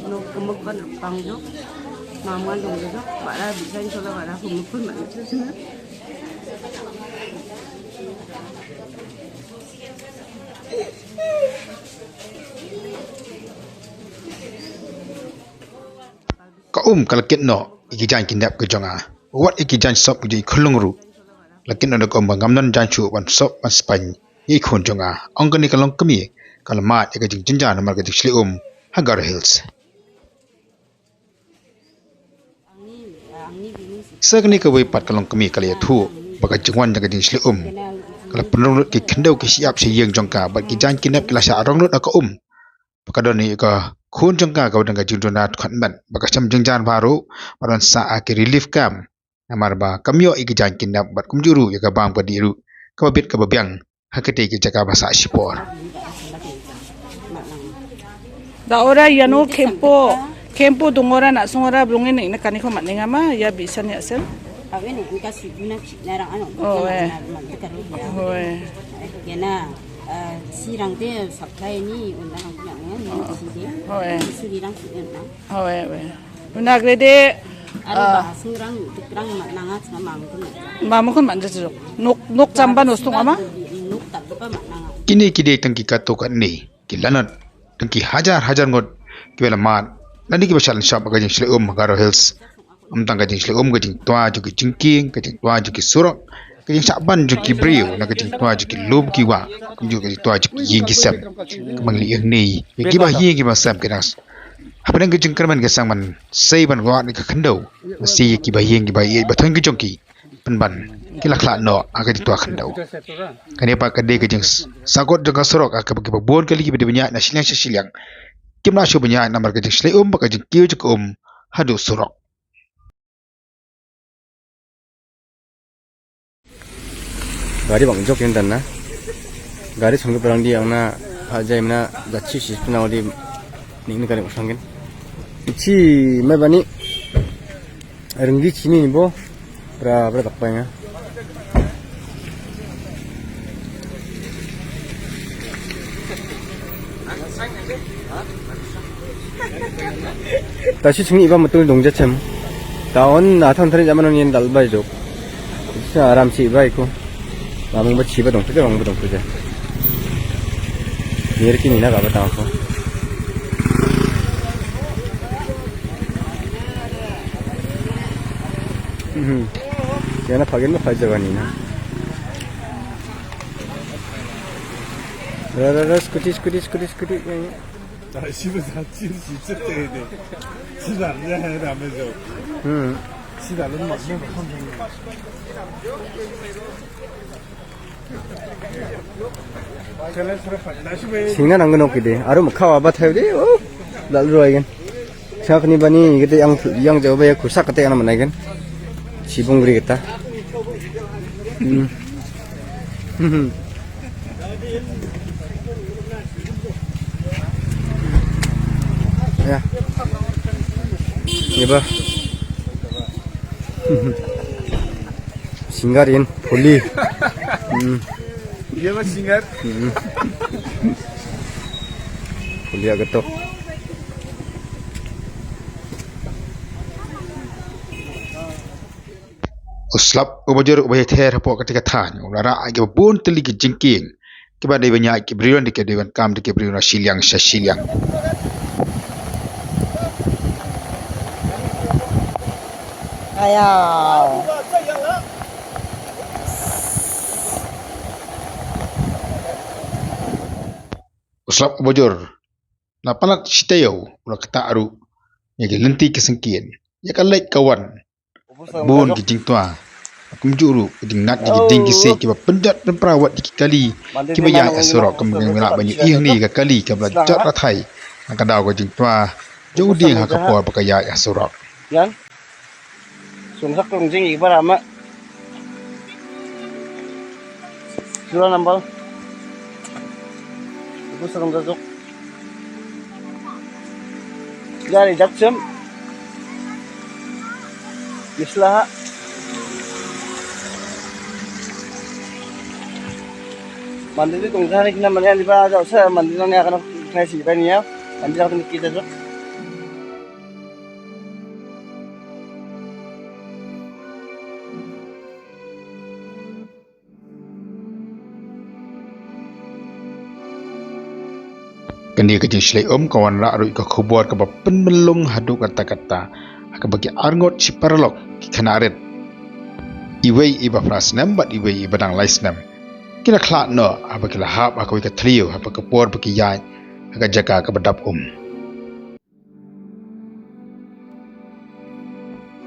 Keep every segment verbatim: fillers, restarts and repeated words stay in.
Nok kemuk kan pang jok. Mama jong jok. Bara bisan sola bara kemuk pun mana. Ka um ka la kit noh ïa ki jaiñ ki nep ka jong nga. Wat ïa ki jaiñ sop ki jong i khunlung ruh. La kit noh da ka um ba ngam don jaiñ shuh ban sop ban spaiñ ïa i khun jong nga. Ong kane ka longkmie ka la mad ïa ka jingjynjar namar ka jingshlei um ha Garo Hills. Sa kane kawei pat ka longkmie ka la ïathuh ba ka jingwan jong ka jingshlei um ka la pynrung lut ki khyndew ki shyiap sha ïing jong ka bad ki jaiñ ki nep ki la shah rong lut ha ka um. Ba ka don ïa ka khun jong ka kaba don ka jingduna dkhot met ba ka shem jingjar bha ruh ba don sah ha ki relief camp. Namar ba kam ïoh ïa ki jaiñ ki nep bad kumjuh ruh ïa ka bam ka dih ruh kaba bit kaba biang ha katei ki jaka ba sah shipor. Da ora ïano kempo, kempo dungora na sungora blungin ne kani ko mat ne ngama ïa bisan ïa sel. Awe ne ka si guna si narang ano. Oh, eh. Oh, eh. Kena, eh, sirang te supply ni undang yang ni si de. Oh, eh. Suri rang si na. Oh, eh, eh. Una grade, Are ah, ba singrang tikrang mat nanga sma mam kun. Mam kun man jajok. Nok, nok jamban ustung ama? Nok tak depa mat nanga. Kine ki dei tang ki katto katne ki lanot tang ki hajar hajar ngut kiba la mad lane kiba shah lynshop ha ka jingshlei um ha Garo Hills. Ym tang ka jingshlei um, ka jingtwa jong ki jingkieng, ka jingtwa jong ki surok, ka jingshah ban jong ki briew, na ka jingtwa jong ki lum ki wah, kumjuh ka jingtwa jong ki ïing ki sem. Ka mangli ïa ngi ïa kiba ïing kiba sem ki nas. Hapdeng ka jingkyrmen ka seng ban sei ban wad ïa ka khyndew. Ba sei ïa kiba ïing kiba ïeit ba thon ki jong ki. Pynban ki la khlad noh ha ka jingtwa khyndew. Kane pat ka dei ka jingsakut jong ka surok ha kaba kiba bun kali kiba dei ban ïaid na shiliang sha shiliang. Kim lah shuh ban ïaid namar ka jingshlei um bad ka jingkiew jong ka um haduh surok. Gari bang jok ïa dan na. Gari song ke perang di ang na ha jai mena jachi si pina di ning ni kali usang kin. Chi mai bani renggi chini ni bo. Pra pra tak pa nga. Ta shi ching iba matul dong ja chem. Ta on na thon thari jaman on yen dal bai jok. Sa aram chi bai ko. Mamung ba chi ba dong puje, mamung ba dong puje. Nyer ki ni na ka ba ta ko. Mhm. Yana phagen ba phai jaga ni na. Ra ra ra scooty scooty scooty scooty. Singna nang nok ide. Aru makhawa ba thai de. Oh. Dal roi gen. Sak ni bani kete yang yang jauh ba ya kusak kete yang mana gen. Sibung beri kita. Hmm. Ya. Ni ba. Singer in Phuli. Hmm. Ye ba singer. Hmm. Phuli agatok. U slap uba jur uba ïather hapoh katei ka thaiñ u la rah ïa kiba bun tylli ki jingkieng kiba dei ban ïaid ki briew, dei ki dei ban kam, dei ki briew na shiliang sha shiliang. Ayaw. U slap uba jur la palat shi taïew u la ktah ruh ïa ki lynti ki syngkien, ïa ka leit ka wan. Bun ki jingtwa. Kumjuh ruh ki jingnat ïa ki dieng ki siej kiba pynjot pynpra wat ïa ki kali kiba ïaid ha surok. Kam ngi lah ban ïohi hangne ka kali kaba la jot rathai na ka daw ka jingtwa jong u dieng ha ka por ba ka ïaid ha surok. Sung sak rung jing i bara ma. Sura nambal. Ibu serem jajok. Jari jakchem. Islah. Mandi tu tong jari kena mandi yang di ba jauh sa mandi nang ya kena kena si ba ni ya. Mandi yang tu kita tu. Kane ka jingshlei um ka wanrah ruh ïa ka khubor kaba pynmlung haduh katta katta, ha kaba ki arngut shi paralok ki khynnah rit, iwei iba phra snem bad iwei iba dang lai snem, ki la khlad noh haba ki la hap ha kawei ka thliew ha kaba ka por ba ki ïaid ha ka jaka kaba dap um.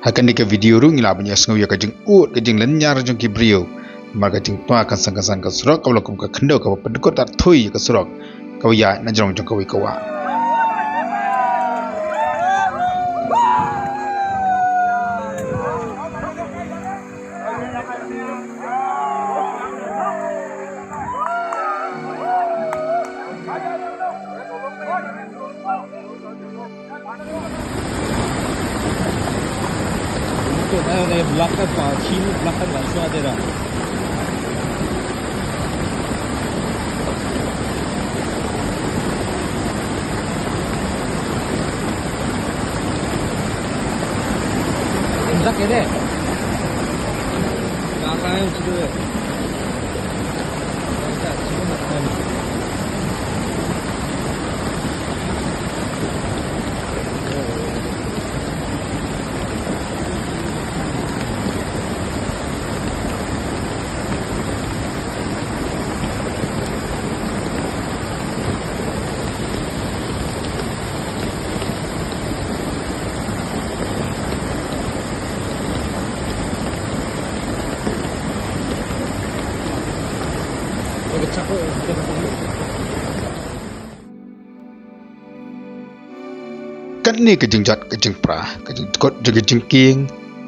Ha kane ka video ruh ngi lah ban ïohsngew ïa ka jingud ka jinglynñiar jong ki briew namar ka jingtwa kynsan kynsan ka surok kaba la kum ka khyndew kaba pyndkut arthui ïa ka surok kaba ïaid na jrong jong kawei ka wah. Block kan pa, chini block kan langsung ada dah. Block ini. Kakak yang situ ya. Kane ka jingjot ka jingpra, ka jingdkut jong ka jingkieng,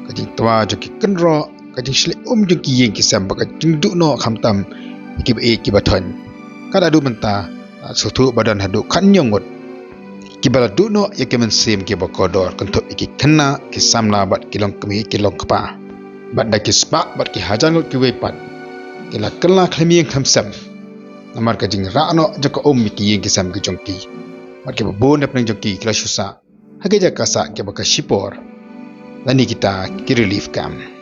ka jingtwa jong ki kynroh, ka jingshlei um jong ki ïing ki sem bad ka jingduh noh khamtam ïa kiba ïeit kiba thoiñ. Ka da duh mynta, la sngewthuh ba don haduh khatñiew ngut kiba la duh noh ïa ki mynsiem kiba kordor, kynthup ïa ki khynnah, ki samla bad ki longkmie ki longkpa. Bad da ki spah bad ki hajar ngut kiwei pat ki la kylla khlem ïeng khlem sem namar ka jingrah noh jong ka um ïa ki ïing ki sem ki jong ki. Bad kiba bun na pdeng jong ki ki la shu sah ha ki jaka sah kiba ka shipor lane kita ki relief camp.